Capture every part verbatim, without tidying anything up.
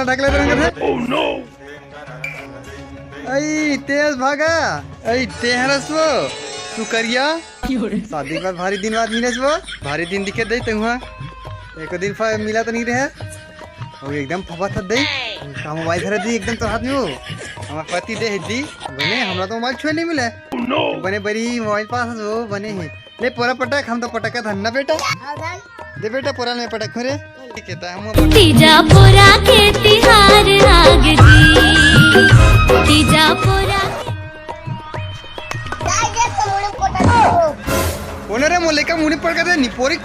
पटक ले रंग थे। अई तेज भागा। अई तेहरस वो सुकरिया। शादी के बाद भारी दिन बाद मिलेस वो। भारी दिन दिखे दे तुम। एको दिन फा मिला तो नहीं रहे। वो एकदम फफा था दे। का मोबाइल धरे दी एकदम तो हाथ में वो। हमार पति दे है दी। बने हमला तो मोबाइल छुए नहीं मिले। बने बड़ी मोबाइल पास वो बने है। ले पोरा पटक, हम तो पटक धन ना बेटा। दे बेटा पोरा में पटक रे। ठीक है ता हम तीजा पोरा के तिहार आगे जी। तीजा पोरा। कोने रे मोर लइका मुड़ी पड़ गए निपोरी।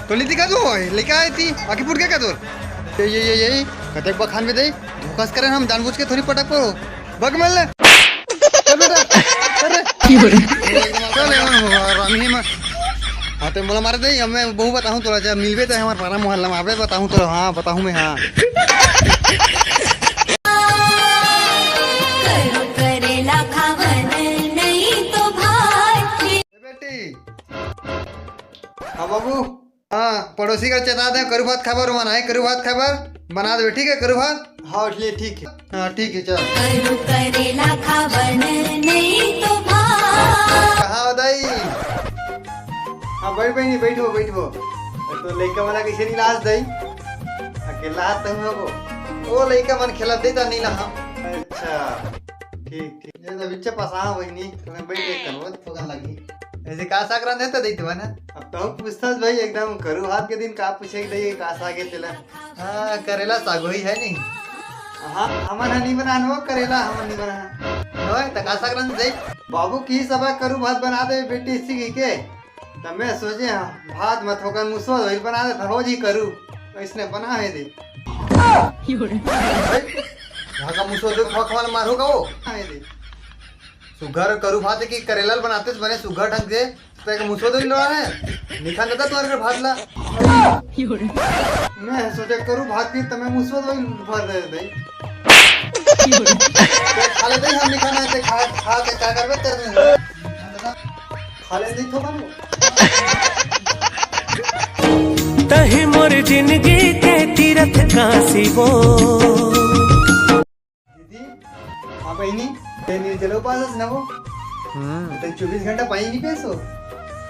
तो ली दिखा दो लइका आए थी आके फुट गया क्या तोर? ये ये ये ये कतक बखान में दे। धोखा से करे हम जानबूझ के थोड़ी पटक पड़ो। बग मल ले। चल बेटा। अरे। चल एमन हो, रामी हे मत। हाँ, ते मोला मार दे, अब मैं बहू बताहूँ तोला, जब मिलबे तो हमारे पारा मोहल्ला में आबे, बताहूँ तोला, हाँ, बताहूँ मैं, हाँ। करो करेला खावन नहीं तो भात। ए बेटी। हाँ बाबू। हाँ, पड़ोसी का चेता दे, करू भात खाबर मन आए, करू भात खाबर बना देबे, ठीक है, करू भात। हाँ, ले ठीक है। हाँ, ठीक है, चल। करू करेला खावन नहीं तो भात। कहाँ हो दाई? हाँ, बैठ बहिनी, बैठो, बैठो। तो लइका वाला कैसे नहीं लाज दाई? अकेला हाथ तंग हो। ओ लइका मन खेला देता नहीं ला हम। अच्छा, ठीक, ठीक। ये तो बिच्चे पसा बहिनी, तुम्हें बैठ एक करो, तो लगी। ऐसे का साग रांधे त दई देवा ना। अब तो पूछता भाई एकदम करू हाथ के दिन का पूछे के दई का साग है तेला। हाँ, करेला साग होई है नहीं। हाँ, हमन ह नहीं बनान वो करेला, हमन नहीं बना। ओए, त का साग रांधे दई? बाबू की सबा करू भात बना दे बेटी इसी की के। त मैं सोचे हाँ, भात मत होकर मुसवा धोइल बना दे, हो जी करू। इसने बना है दे। भाई, यहाँ का मुसवा जो खवा खवा मार होगा वो। हाँ, ये दे। सुघर करू भात की करेला बनाते बने सुघर ढंग से। तो एक मुसवा दो लोड़ा है। निखा दादा तुम्हारे घर भात ला। मैं सोचा करू भात की तमे मुसवा दो भर दे दे। तो खा लेते ही हम निखा ना ते खा खा के क्या करबे कर दे। खा ले नहीं थोड़ा। तही मोर जिंदगी के तीरथ काशी वो। दीदी, हाँ बहिनी, ते निर्जला उपास ना वो। हम्म। ते चौबीस घंटा पानी नहीं पेसो।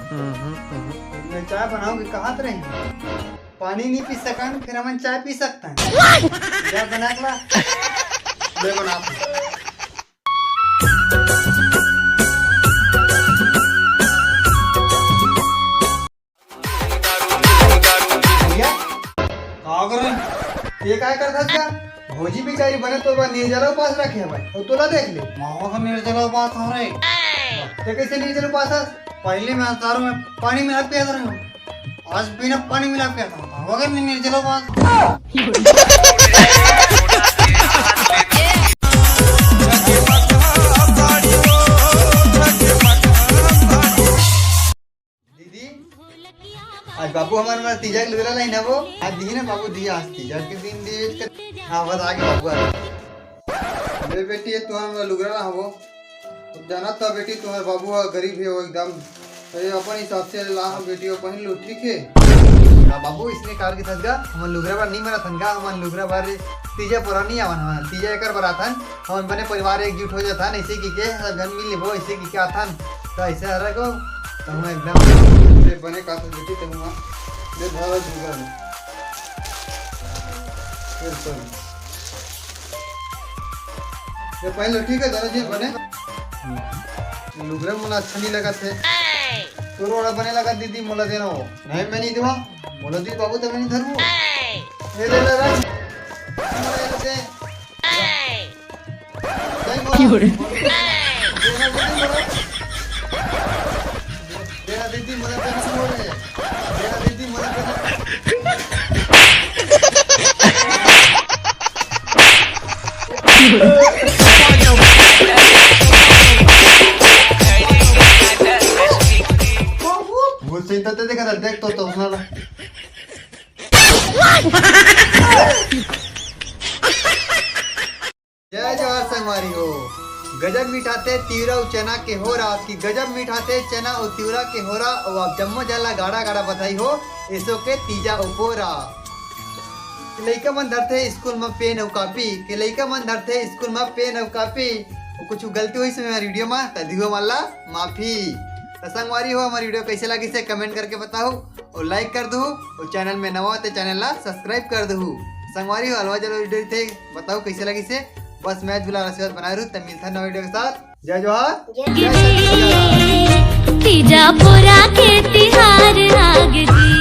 हम्म, हम्म, हम्म। मैं चाय बनाऊंगी, कहाँ तो रही? पानी नहीं पी सकन, फिर हम चाय पी सकते हैं। क्या बना के ला? मैं बना। भैया, का करे? ये काय करत हस का? भौजी बेचारी बने तो बा निर्जला उपास रखे हवय। अउ तोला देख ले। मावा का निर्जला उपास हो रे। ते कैसे निर्जला उपास हस? पहले मैं दारू में पानी मिला पिया था। आज बिना पानी मिला पिया था। वगैरह निर्जला उपास। दीदी, आज बाबू हमारे पास तीजा के लुगरा लाई ना वो। आज दी ना बाबू, दिया आज तीजा के दिन दिए कर। हाँ, बस आगे बाबू आ गए। ले बेटी, ये तुम्हारा लुगरा ला वो। अब जाना था बेटी, तुम्हारे बाबू हा गरीब है वो एकदम। तो ये अपन हिसाब से ला हम बेटी, वो पहन लो, ठीक है? हाँ बाबू, इसने कार के थस गा, हम लुगरा बार नहीं मना थन गा, हम लुगरा बार तीजा पुरा नहीं आवन, हम तीजा एकर बर आथन। हमन बने परिवार एकजुट हो जाथन, ऐसे की के सब झन मिल लेबो, ऐसे की के आथन, तो ऐसे हर को, तो हम एकदम से बने का तो बेटी, तो हम दे धारा जुगाड़। बिल्कुल। ये पहन लो, ठीक है, दोनों चीज बने। लुगरा मोला अच्छा नहीं लगा थे, तो रोड़ा बने लगा दीदी, मोला देना हो। नहीं, मैं नहीं दूंगा, मोला दी बाबू, तो मैं नहीं धरूँ। ये ले, ले, ले। मोला ये दे। वो सही तो देखा था, देख तो, तो सुना ला। जय जोहार संगवारी हो। गजब मिठाथे तिवरा अउ चना के होरा, कि गजब मिठाथे चना अउ तिवरा के होरा, अउ आप जम्मो जन ला गाड़ा गाड़ा बधाई हो, एसो के तीजा उपोरा। लइका मन धरथे स्कूल म पेन अउ कॉपी, के लइका मन धरथे स्कूल म पेन अउ कॉपी। अउ कुछ गलती होइस हमर वीडियो म, त दिहू हमन ला माफी। त संगवारी हो, हमर वीडियो कैसे लगिस हे कमेंट करके बताहू, अउ लाइक कर दहू, अउ चैनल में नवा हो त चैनल ला सब्सक्राइब कर दहू। संगवारी हो, अलवा जलवा वीडियो थे, बताहू कैसे लगिस हे। बस मैं दुलार आशीर्वाद बनाए रहू, त मिलथन नवा वीडियो के साथ। जय जोहार, जय छत्तीसगढ़। तीजा पोरा के तिहार आगे जी।